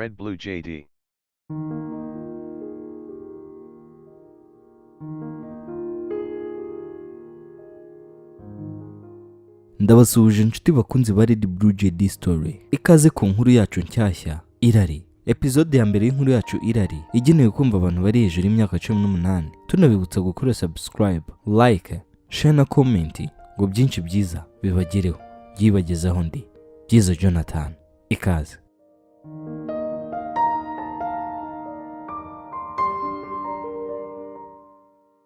Red Blue JD. Ndabasuhuje inshuti bakunzi ba Red Blue JD Story. Ikaze ku nkuru yacu nshyashya, Irari. Episode ya mbere y'inkuru yacu Irari igenewe kumva abantu bari hejuru y'imyaka 18. Tunabibutsa gukora subscribe, like, share na comment ngo byinshi byiza bibagereho. Byibagezaho ndi Byiza Jonathan. Ikaze.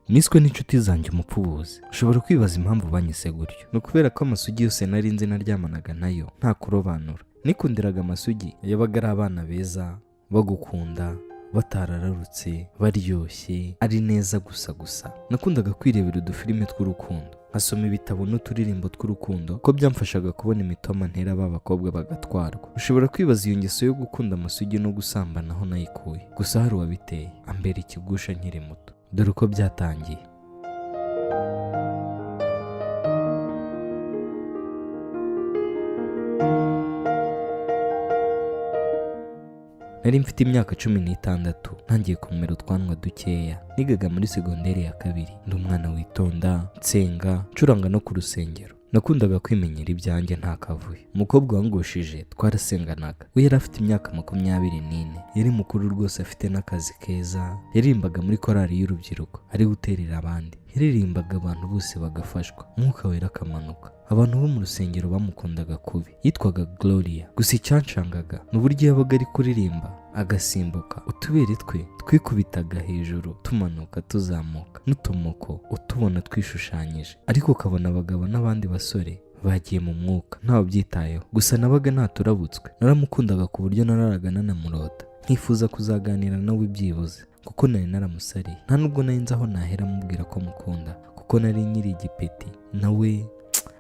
Niswe n'inshuti zanjye umupfubuzi. Ushobora kwibaza impamvu banyise gutyo. Ni ukubera ko amasugi yose nari nzi naryamanaga nayo nta kurobanura. Nikundiraga amasugi yabaga ari abana beza, bagukunda, batarararutse, baryoshye, ari neza gusa gusa. Nakundaga kwirebera udufilime tw'urukundo, nkasoma ibitabo n'uturirimbo tw'urukundo, ko byamfashaga kubona imitoma ntera ba bakobwa bagatwarwa. Ushobora kwibaza iyo ngeso yo gukunda amasugi no gusambana aho nayikuye. Gusa hari uwabiteye, ambera ikigusha nkiri muto. Dore uko byatangiye. Nari mfite imyaka 16, ntangiye kumera utwanwa dukeya. Nigaga muri segonderi ya kabiri. Ndi umwana witonda, nsenga, ncuranga no ku rusengero. Nakundaga kwimenyera ibyanjye nta kavuyo. Umukobwa wangushije twarasenganaga. We yari afite imyaka 24. Yari mukuru rwose, afite n'akazi keza. Yaririmbaga muri korali y'urubyiruko, ari guterera abandi. Yaririmbaga abantu bose bagafashwa, Umwuka Wera akamanuka. Abantu bo mu rusengero bamukundaga kubi. Yitwaga Gloria. Gusa icyancangaga ni uburyo yabaga ari kuririmba agasimbuka, utubere twe twikubitaga hejuru, tumanuka tuzamuka, n'utumoko utubona twishushanyije. Ariko ukabona abagabo n'abandi basore bagiye mu mwuka ntawe ubyitayeho. Gusa nabaga naturabutswe. Naramukundaga ku buryo nararaga nanamurota, nkifuza kuzaganira nawe byibuze, kuko nari naramusariye. Nta nubwo nari nzi aho nahera mubwira ko mukunda, kuko nari nkiri igipeti, nawe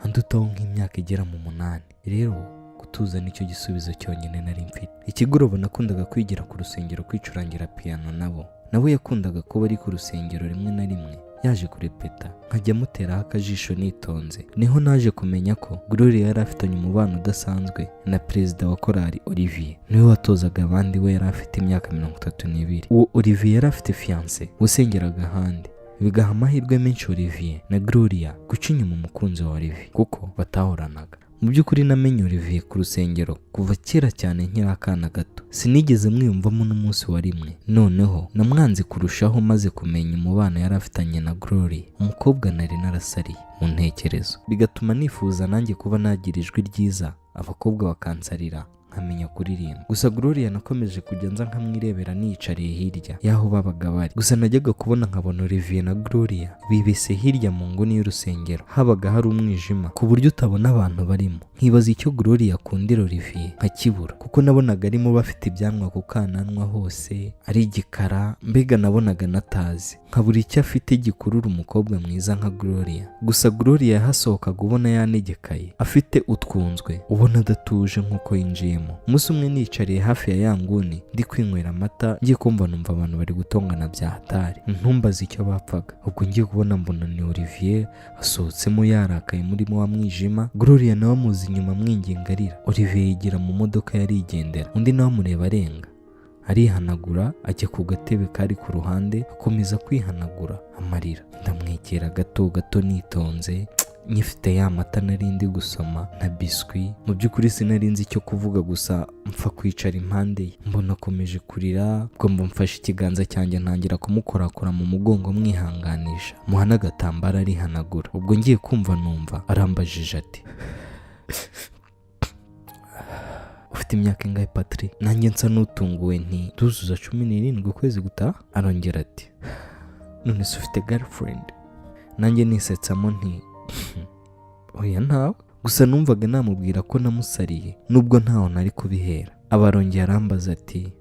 andutaho nk'imyaka igera mu 8. Rero gutuza nicyo gisubizo cyonyine nari mfite. Ikigoroba nakundaga kwigira ku rusengero kwicurangira piyano nabo. Nawe yakundaga kuba ari ku rusengero rimwe na rimwe yaje kurepeta, nkajya muteraho akajisho nitonze. Niho naje kumenya ko Gloria yari afitanye umubano udasanzwe na perezida wa korali Olivier, niwe watozaga abandi. We yari afite imyaka 32. Uwo Olivier yari afite fiancé wasengeraga ahandi, bigaha amahirwe menshi Olivier na Gloria guca inyuma umukunzi wa Olivier kuko batahoranaga. Mu by'ukuri namenye Olivier ku rusengero kuva kera cyane nkiri akana gato. Sinigeze mwiyumvamo n'umunsi wa rimwe. Noneho namwanze kurushaho maze kumenya umubano yari afitanye na Gloria, umukobwa nari narasariye mu ntekerezo, bigatuma nifuza nanjye kuba nagira ijwi ryiza, abakobwa bakansarira, nkamenya kuririmba. Gusa Gloria nakomeje kujya nza nkamwirebera niyicariye hirya y'aho babaga bari. Gusa najyaga kubona nkabona Olivier na Gloria bibese hirya mu nguni y'urusengero. Habaga hari umwijima ku buryo utabona abantu barimo. Nkibaza icyo Gloria akundira Olivier nkakibura, kuko nabonaga arimo bafite ibyanwa ku kananwa hose, ari igikara, mbega nabonaga natazi, nkabura icyo afite gikurura umukobwa mwiza nka Gloria. Gusa Gloria yahasohokaga ubona yanegekaye, afite utwunzwe, ubona adatuje nk'uko yinjiyemo. Umunsi umwe nicariye hafi ya ya nguni ndi kwinywera amata, ngiye kumva numva abantu bari gutongana bya hatari. Ntumbaze icyo bapfaga. Ubwo ngiye kubona mbona ni Olivier asohotsemo yarakaye murimo wa mwijima. Gloria nawe amuzi inyuma amwinginga arira. Olivier yigira mu modoka yarigendera, undi nawe amureba arenga, arihanagura, ajya ku gatebe kari ku ruhande, akomeza kwihanagura amarira. Ndamwegera gato gato nitonze, nyifite ya mata nari ndi gusoma na biswi. Mu by'ukuri sinari nzi icyo kuvuga, gusa mpfa kwicara impande ye. Mbona akomeje kurira, ubwo mba mfashe ikiganza cyanjye ntangira kumukorakora mu mugongo mwihanganisha, muha n'agatambaro arihanagura. Ubwo ngiye kumva numva arambajije ati: "Ufite imyaka ingahe, Patri?" Nanjye nsa n'utunguwe nti: "Nduzuza 17 ukwezi gutaha." Arongera ati: "None se ufite girlfriend?" Nanjye nisetsamo nti: "Oya, ntawe." Gusa numvaga namubwira ko namusariye nubwo ntaho nari kubihera. Abarongeye arambaza ati: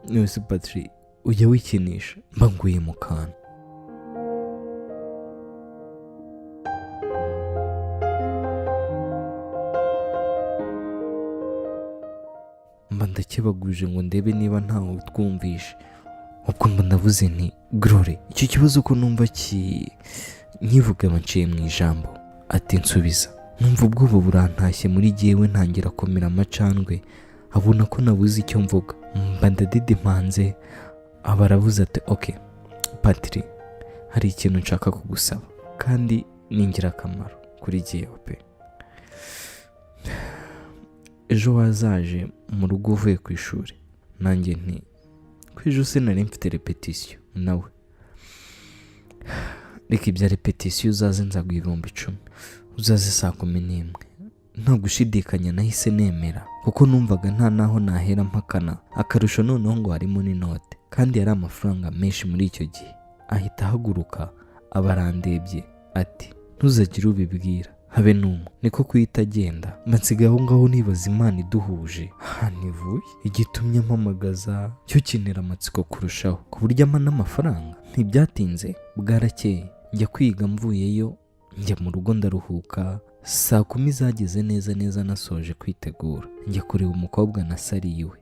"None se Patri, ujya wikinisha?" Mba nguye mu kantu. Mba ndakebaguje ngo ndebe niba ntawe utwumvishe. Ubwo mba ndavuze nti: "Glory, icyo kibazo ko numva ki..." Nkivuga banciye mu ijambo ati: "Nsubiza." Numva ubwoba burantashye muri jyewe, ntangira kumira amacandwe. Abona ko nabuze icyo mvuga, mba ndadidimanze. Aba aravuze ati: "Ok Patiri, hari ikintu nshaka kugusaba kandi ni ingirakamaro kuri jyewe pe. Ejo wazaje mu rugo uvuye ku ishuri?" Nanjye nti: "Ku ejo sinari mfite répétition?" Nawe: "Reka ibya répétition, uzaze, nzaguha 10,000, uzaze saa 11." Nta gushidikanya nahise nemera, kuko numvaga nta naho nahera mpakana. Akarusho noneho ngo harimo n'inote, kandi yari amafaranga menshi muri icyo gihe. Ahita ahaguruka, aba arandebye ati: "Ntuzagire ubibwira habe n'umwe." Niko kuhita agenda, mba nsigaye aho ngaho nibaza Imana iduhuje ahantu ivuye, igitumye ampamagaza cyo kinera amatsiko kurushaho, ku buryo ampa n'amafaranga. Ntibyatinze, bwarakeye njya kwiga, mvuyeyo njya mu rugo ndaruhuka. Saa 10 zageze neza neza nasoje kwitegura, njya kureba umukobwa nasariye iwe.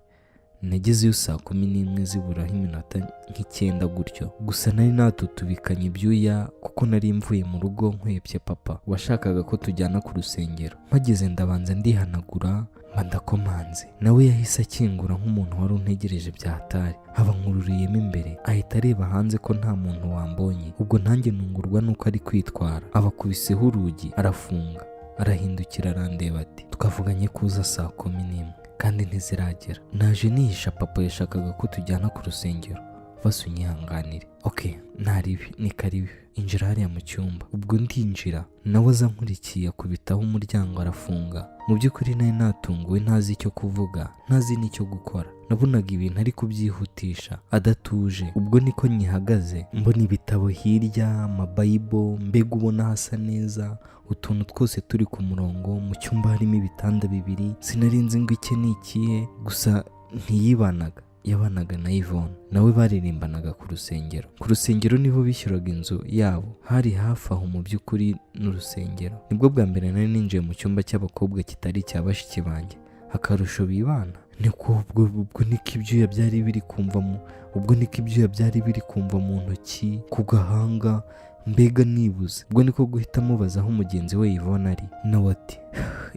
Nagezeyo saa 11 ziburaho iminota nk'icyenda gutyo. Gusa nari natutubikanye ibyuya, kuko nari mvuye mu rugo nkwebye papa washakaga ko tujyana ku rusengero. Mpageze ndabanza ndihanagura, mba ndakomanze. Nawe yahise akingura nk'umuntu wari untegereje bya hatari. Haba nkururiyemo imbere, ahita areba hanze ko nta muntu wambonye. Ubwo nanjye nungurwa n'uko ari kwitwara. Abakubiseho urugi arafunga, arahindukira arandeba ati: "Twavuganye kuza saa 11 kandi ntiziragera. Naje nihisha, papa yashakaga ko tujyana ku rusengero, basi unyihanganire." "Ok, ntaribi, ni karibi, injira hariya mu cyumba." Ubwo ndinjira, nawe aza nkurikiye, akubitaho umuryango arafunga. Mu by'ukuri nari natunguwe, ntazi icyo kuvuga, ntazi n'icyo gukora. Nabonaga ibintu ari kubyihutisha adatuje. Ubwo niko nyihagaze, mbona ibitabo hirya, amabayibo, mbega ubona hasa neza, utuntu twose turi ku murongo. Mu cyumba harimo ibitanda bibiri, sinari nzi ngo iki ni ikihe. Gusa ntiyibanaga, yabanaga na Yvonne, nawe baririmbanaga ku rusengero. Ku rusengero niho bishyuraga inzu yabo, hari hafi aho mu by'ukuri n'urusengero. Nibwo bwa mbere nari ninjiye mu cyumba cy'abakobwa kitari icya bashiki banjye, akarusho bibana. Niko ubwo niko ibyuya byari biri kumva mu ubwo niko ibyuya byari biri kumva mu ntoki, ku gahanga, mbega nibuze. Ubwo niko guhita amubaza aho mugenzi we Yvonne ari. Nawe ati: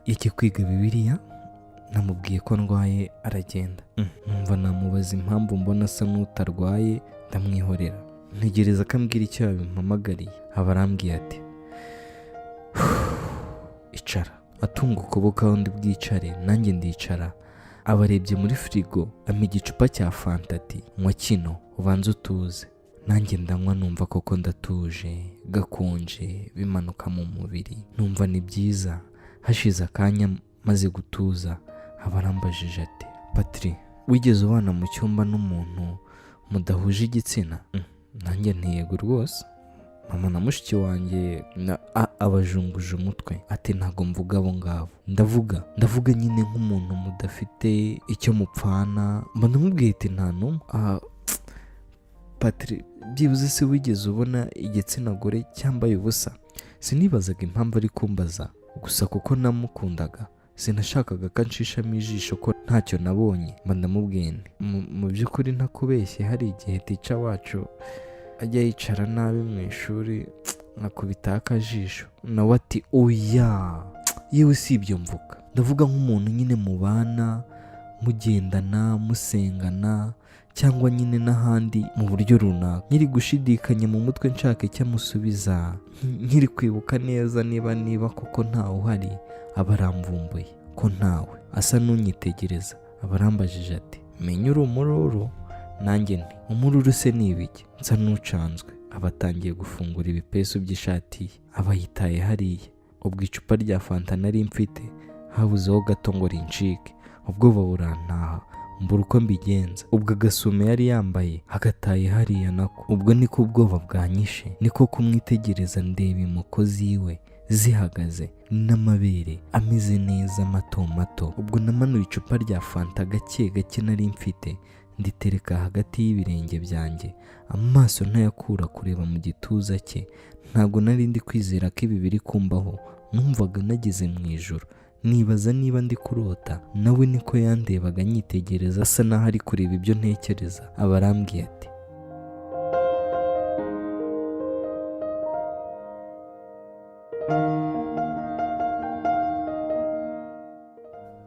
"Yagiye kwiga Bibiliya, namubwiye ko ndwaye aragenda." Numva namubaza impamvu mbona asa n'utarwaye, ndamwihorera, ntegereza ko ambwira icyo yabimpamagariye. Aba arambwiye ati: "Icara." Atunga ukuboko aho ndi bwicare, nanjye ndicara. Abarebye muri firigo, ampa igicupa cya fanta ati: "Nywa kino ubanze utuze." Nanjye ndanywa, numva koko ndatuje, gakonje bimanuka mu mubiri, numva ni byiza. Hashize akanya maze gutuza, aba arambajije ati: "Patiri, wigeze ubana mu cyumba n'umuntu mudahuje igitsina?" Nanjye ntiyego rwose, mama na mushiki wanjye na abajunguje umutwe ati: "Ntabwo mvuga abo ngabo, ndavuga nyine nk'umuntu mudafite icyo mupfana." Mba ndamubwiye ati: "Nta n'umwe." "Patiri, byibuze se wigeze ubona igitsina gore cyambaye ubusa?" Sinibazaga impamvu ari kumbaza, gusa kuko namukundaga sinashakaga ko anshishamo ijisho ko ntacyo nabonye. Mba ndamubwiye nti: "Mu by'ukuri ntakubeshye, hari igihe teacher wacu ajya yicara nabi mu ishuri nkakubitaho akajisho." Nawe ati: "Oya yewe, si ibyo mvuga, ndavuga nk'umuntu nyine mubana, mugendana, musengana, cyangwa nyine n'ahandi mu buryo runaka." Nkiri gushidikanya mu mutwe nshaka icyo amusubiza, nkiri kwibuka neza niba koko ntawe uhari, aba aramvumbuye ko ntawe. Asa n'unyitegereza, aba arambajije ati: "Menya uri umururu?" Nanjye nti: "Umururu se ni ibiki?" Nsa n'ucanzwe. Aba atangiye gufungura ibipesu by'ishati ye, aba yitaye hariya. Ubwo icupa rya fanta nari mfite habuzeho gato ngo rincike, ubwoba burantaha, mbura uko mbigenza. Ubwo agasume yari yambaye agataye hariya nako. Ubwo niko ubwoba bwanyishe, niko kumwitegereza, ndeba imoko ziwe zihagaze n'amabere ameze neza mato mato. Ubwo namanuye icupa rya fanta gake gake nari mfite, nditereka hagati y'ibirenge byanjye, amaso ntayakura kureba mu gituza cye. Ntabwo nari ndi kwizera ko ibi biri kumbaho. Numvaga nageze mu ijoro, nibaza niba ndi kurota. Nawe niko yandebaga anyitegereza, asa naho ari kureba ibyo ntekereza. Aba arambwiye ati: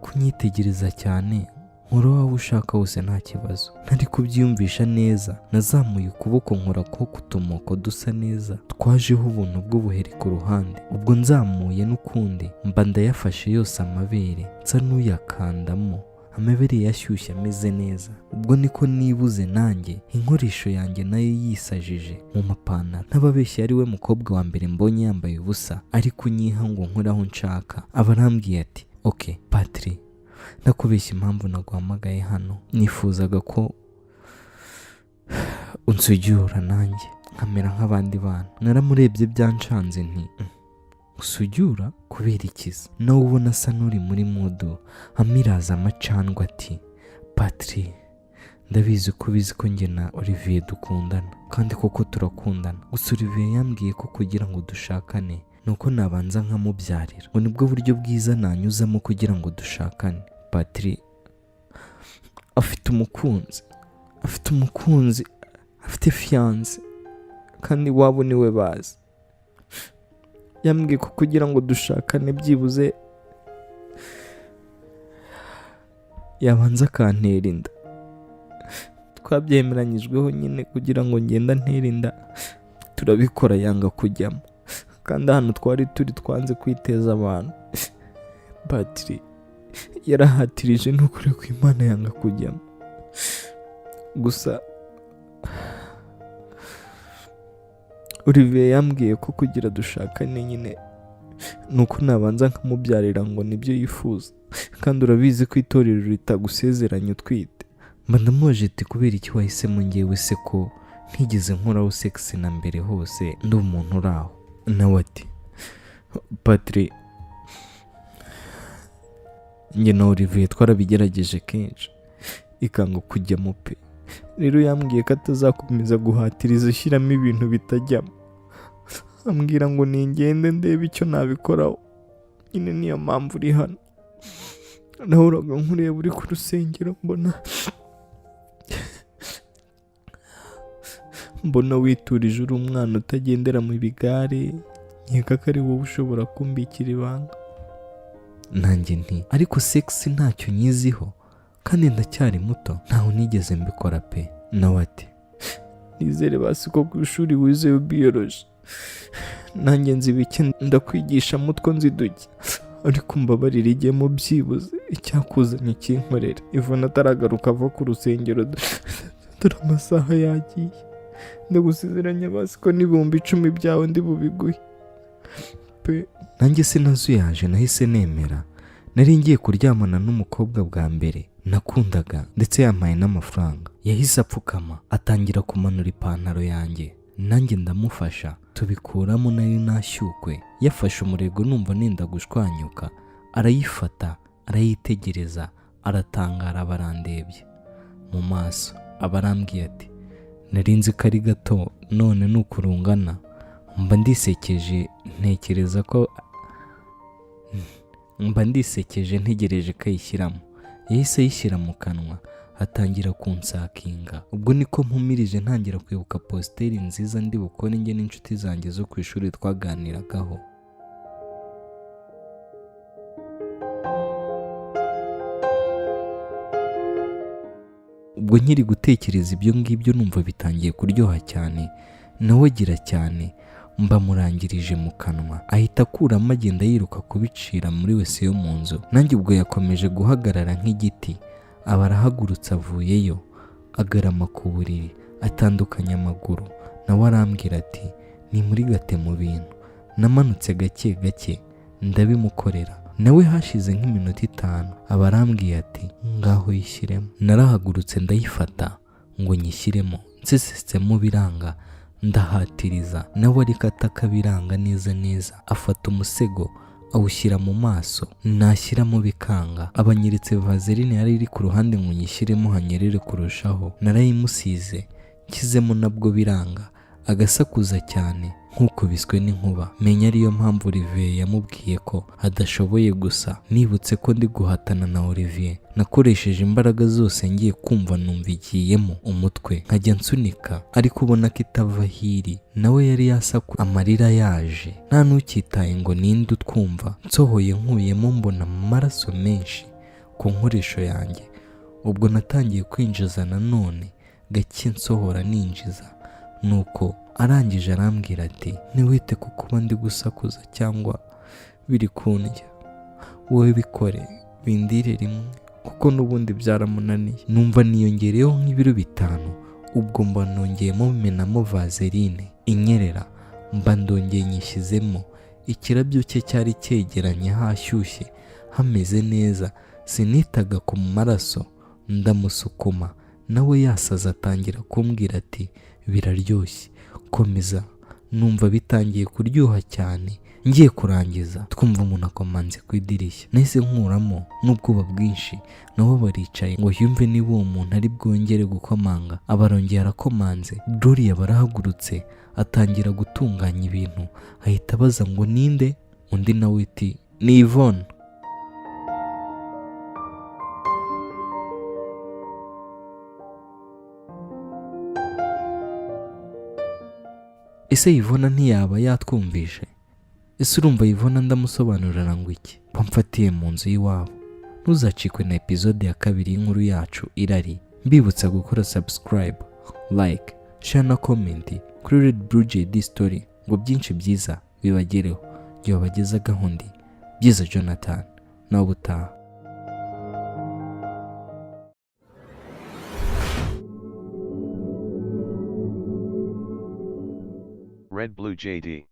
"Kunyitegereza cyane Nkora waba ushaka wose, nta kibazo. Ntari kubyiyumvisha neza, nazamuye ukuboko nkora ko kutumoko dusa neza twajeho ubuntu bw'ubuheri ku ruhande. Ubwo nzamuye n'ukundi mba ndayafashe yose amabere, nsa n'uyakandamo. Amabere yashyushye ameze neza. Ubwo niko nibuze nanjye inkoresho yanjye nayo yisajije mu mapantaro. Ntababeshya, ari we mukobwa wa mbere mbonye yambaye ubusa, ariko unyiha ngo nkore aho nshaka. Aba arambwiye ati: "Ok Patri, ndakubeshya, impamvu naguhamagaye hano, nifuzaga ko unsujyura nanjye nkamera nk'abandi bana." Naramurebye byanshanze nti: "Usujyura kubera ikiza?" Nawe ubona asa n'uri muri mood, amiraza amacandwa ati: "Patri, ndabizi ko ubizi ko njye na Olivier dukundana, kandi koko turakundana. Gusa Olivier yambwiye ko kugira ngo dushakane ni uko nabanza nkamubyarira, ngo nibwo buryo bwiza nanyuzamo kugira ngo dushakane. Patri, afite umukunzi, afite umukunzi, afite fiancé, kandi iwabo niwe bazi. Yambwiye ko kugira ngo dushakane byibuze yabanza akantera inda. Twabyemeranyijweho nyine kugira ngo ngenda ntere inda, turabikora, yanga kujyamo, kandi ahantu twari turi twanze kwiteza abantu. Patri, yarahatirije n'ukuri ko Imana yanga kujyamo. Gusa Olivier yambwiye ko kugira dushakane nyine ni uko nabanza nkamubyarira, ngo nibyo yifuza, kandi urabizi ko itorero ritagusezeranya utwite." Mba ndamubaje ati: "Kubera iki wahisemo ngewe se, ko ntigeze nkoraho sex na mbere hose, ndi umuntu uri aho?" Nawe ati: "Patri, njye na Olivier twarabigerageje kenshi ikanga kujyamo pe. Rero yambwiye ko atazakomeza guhatiriza ushyiramo ibintu bitajyamo, ambwira ngo ningende ndebe icyo nabikoraho nyine. Niyo mpamvu uri hano. Nahoraga nkureba uri ku rusengero, mbona witurije, uri umwana utagendera mu bigare, nkeka ko ari wowe ushobora kumbikira ibanga." Nanjye nti: "Ariko sex ntacyo nyiziho kandi ndacyari muto, ntaho nigeze mbikora pe." Nawe ati: "Nizere basi ko ku ishuri wizeye biology, nanjye nzi bike, ndakwigisha mutwo nzi duke, ariko mbabarira ijyemo byibuze, icyakuzanye kinkorera Ivuna ataragaruka ava ku rusengero. Dore amasaha yagiye. Ndagusezeranya basi ko n'10,000 byawe ndi bubiguhe pe." Nanjye sinazuyaje, nahise nemera. Nari ngiye kuryamana n'umukobwa bwa mbere nakundaga, ndetse yampaye n'amafaranga. Yahise apfukama atangira kumanura ipantaro yanjye, nanjye ndamufasha tubikuramo. Nayo nashyukwe yafashe umurego, numva nenda gushwanyuka. Arayifata arayitegereza, aratangara, barandebye mu maso. Aba arambwiye ati: "Nari nzi ko ari gato, none ni ukurungana." Mba ndisekeje, ntekereza ko mba ndisekeje, ntegereje ko ayishyiramo. Yahise ayishyira mu kanwa atangira kunsakinga. Ubwo niko mpumirije, ntangira kwibuka posture nziza ndi bukore njye n'inshuti zanjye zo ku ishuri twaganiragaho. Ubwo nkiri gutekereza ibyo ngibyo, numva bitangiye kuryoha cyane, nawe agira cyane, mba murangirije mu kanwa. Ahita akuramo agenda yiruka kubicira muri wese yo mu nzu. Nanjye ubwo yakomeje guhagarara nk'igiti, aba arahagurutse avuyeyo, agarama ku buriri atandukanya amaguru. Nawe arambwira ati: "Ni muri gate mu bintu." Namanutse gake gake ndabimukorera. Nawe hashize nk'iminota 5 aba arambwiye ati: "Ngaho yishyiremo." Narahagurutse ndayifata ngo nyishyiremo, nsesetsemo biranga, ndahatiriza nawe ariko atakabiranga neza neza. Afata umusego awushyira mu maso, nashyiramo bikanga. Abanyeretse vaseline yari iri ku ruhande ngo nyishyiremo hanyerere kurushaho. Narayimusize, nshyizemo nabwo biranga, agasakuza cyane nk'ukubiswe n'inkuba. Menya ariyo mpamvu Olivier yamubwiye ko adashoboye. Gusa nibutse ko ndi guhatana na Olivier, nakoresheje imbaraga zose. Ngiye kumva numva igiyemo umutwe, nkajya nsunika ariko ubona ko itava hiri. Nawe yari yasaku, amarira yaje, nta n'ukitaye ngo ninde utwumva. Nsohoye nkuyemo, mbona amaraso menshi ku nkoresho yanjye. Ubwo natangiye kwinjiza nanone gake, nsohora ninjiza. Nuko arangije arambwira ati: "Ntiwite ku kuba ndi gusakuza cyangwa biri kundya, wowe bikore bindire rimwe," kuko n'ubundi byaramunaniye. Numva niyongereyeho nk'ibiro 5. Ubwo mba nongeyemo, menamo vaseline inyerera, mba ndongeye nyishyizemo. Ikirabyo cye cyari cyegeranye, hashyushye hameze neza. Sinitaga ku maraso, ndamusukuma, nawe yasaze, atangira kumbwira ati: "Biraryoshye, komeza." Numva bitangiye kuryoha cyane. Ngiye kurangiza, twumva umuntu akomanze ku idirishya. Nahise nkuramo n'ubwoba bwinshi. Nabo baricaye ngo yumve niba uwo muntu ari bwongere gukomanga. Abarongeye arakomanze. Gloria barahagurutse, atangira gutunganya ibintu, ahita abaza ngo: "Ninde?" Undi nawe ati: "Ni Yvonne." Ese Yvonne ntiyaba yatwumvishe? Ese urumva Yvonne ndamusobanurira ngo iki ko mfatiye mu nzu y'iwabo? Ntuzacikwe na episode ya kabiri y'inkuru yacu Irari. Mbibutsa gukora subscribe, like, share na comment kuri Red Blue JD Story ngo byinshi byiza bibagereho. Igihe wabagezagaho ndi Byiza Jonathan, nawe ubutaha. Red Blue JD.